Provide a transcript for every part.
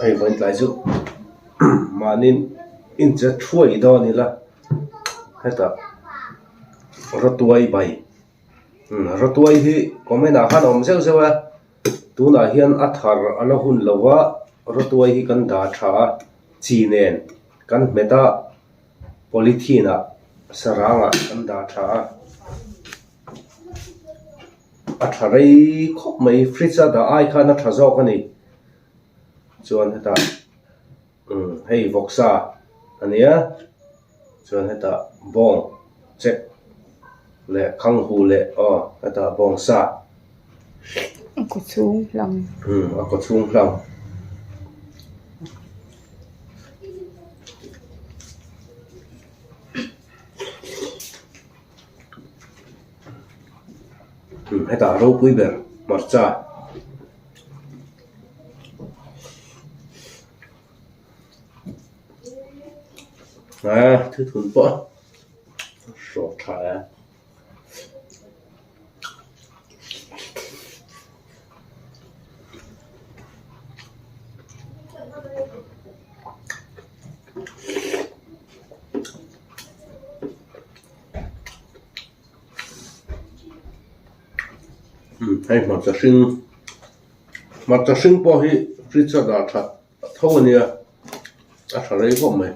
Hei vawiin tlai chu mahni inche thuai dawn ila hetah rawtuai bai rawtuai hi comment ah khan a awm zeuh zeuh a tunah hian a thar a la hun lo va rawtuai hi kan dah tha a chi nen kan hmet a polythene ah sarang ah kan dah tha a a tha rei khawp mai fridge a dah ai khan a tha zawk a ni chuan hetah umm hei vawksa a nia chuan hetah bawng chek leh khanghu leh aw hetah bawng sa a kaw chhung hlang umm a kaw chhung hlang. Hetah ropui ber hmarcha. A thithun pawh a hrawk tha e. Hei hmarcha hring hmarcha hring pawh hi fridge a dah that tho a nia a tha rei khawp mai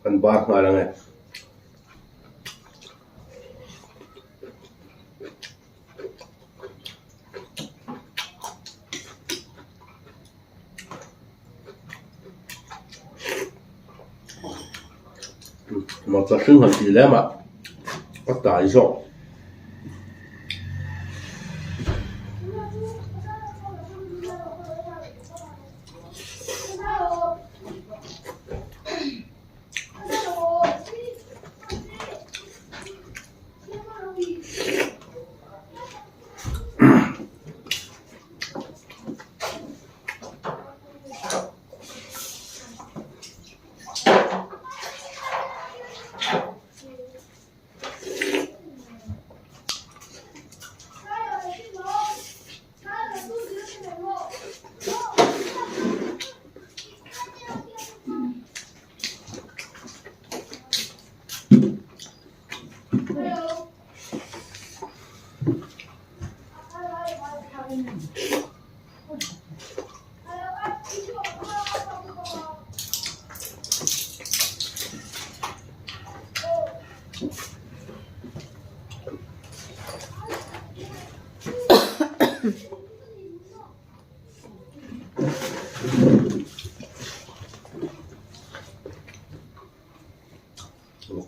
kan bar nghal ang e. Hmarcha hring han tih lem ah a tai zawk.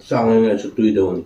Sang nge chu tui deuh a ni.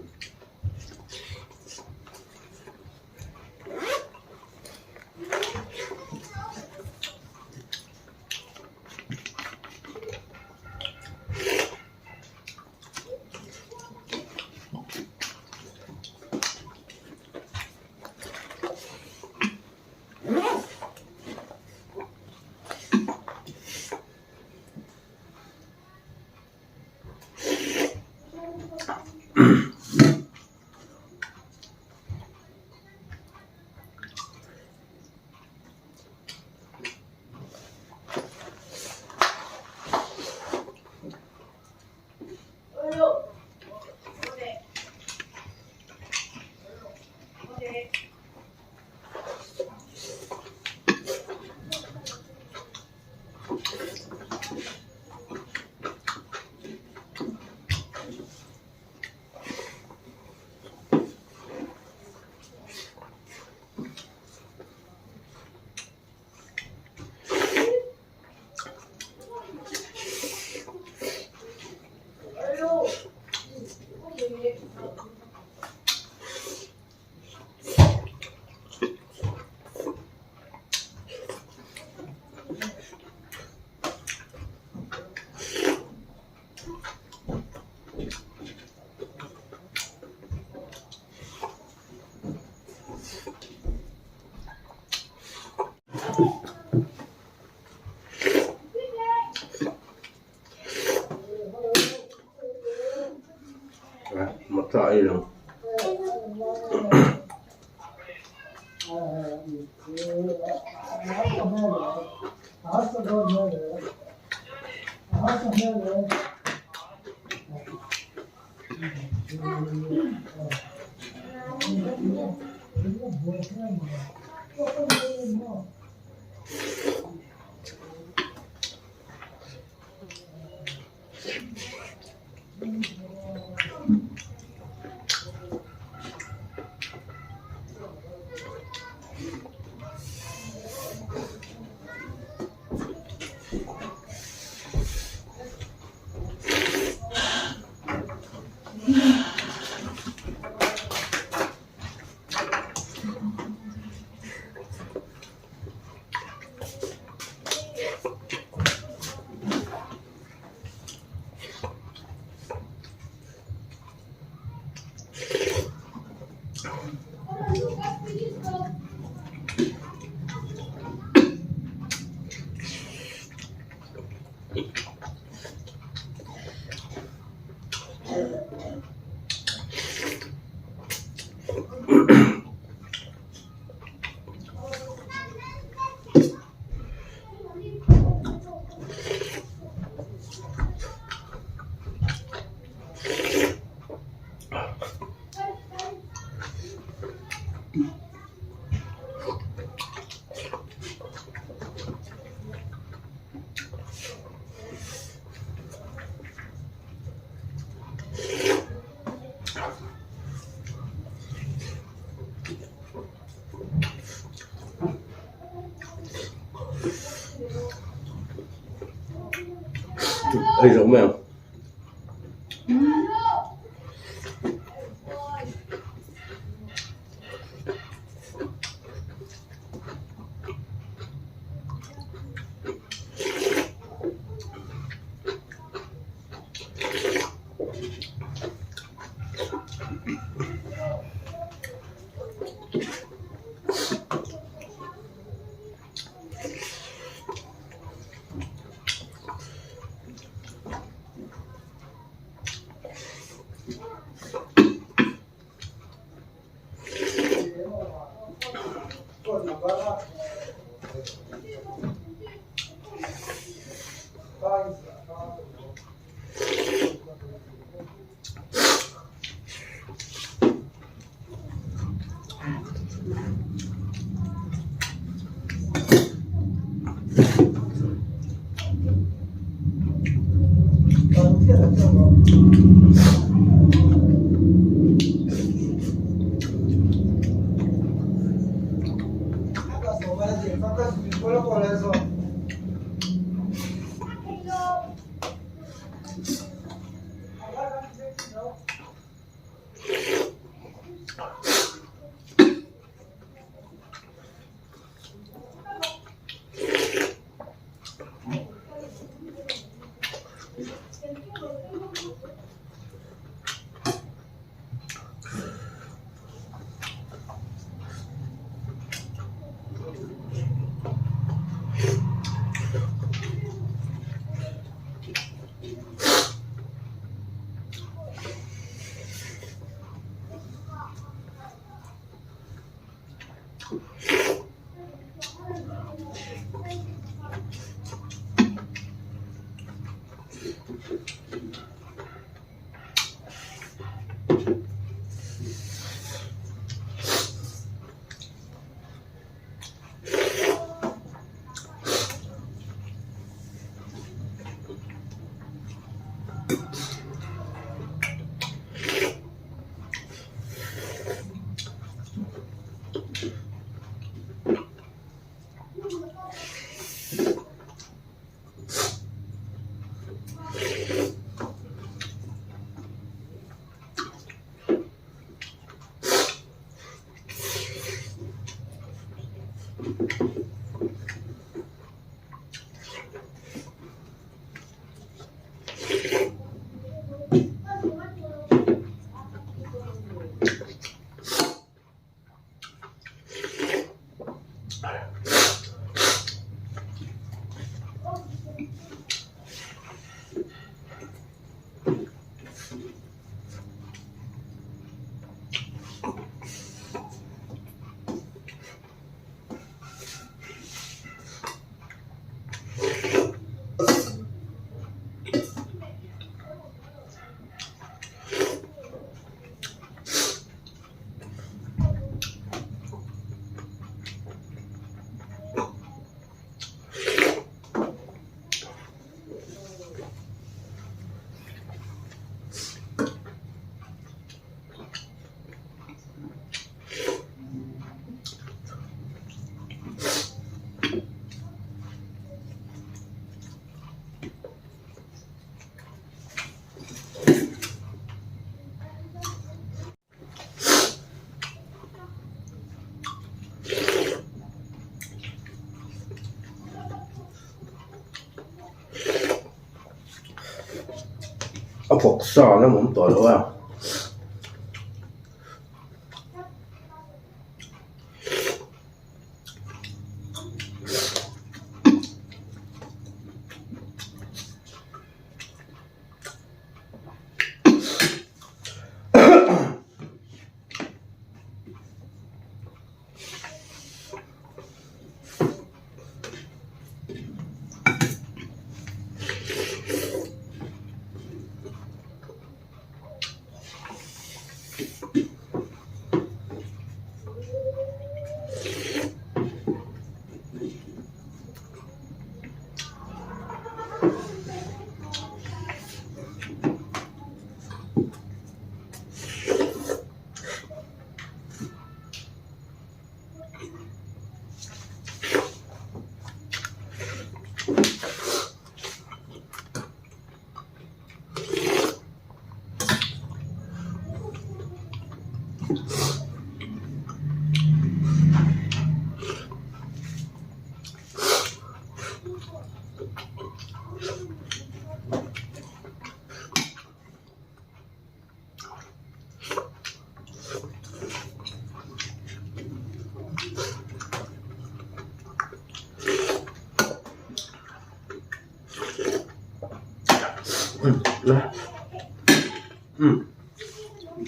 Hmarcha a ei lo. Ei zo mai ang. vawk sa lam awm tawh lo a.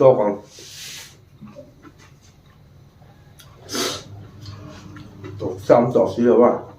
Tawk ang. Tawk sam tawh si lo a.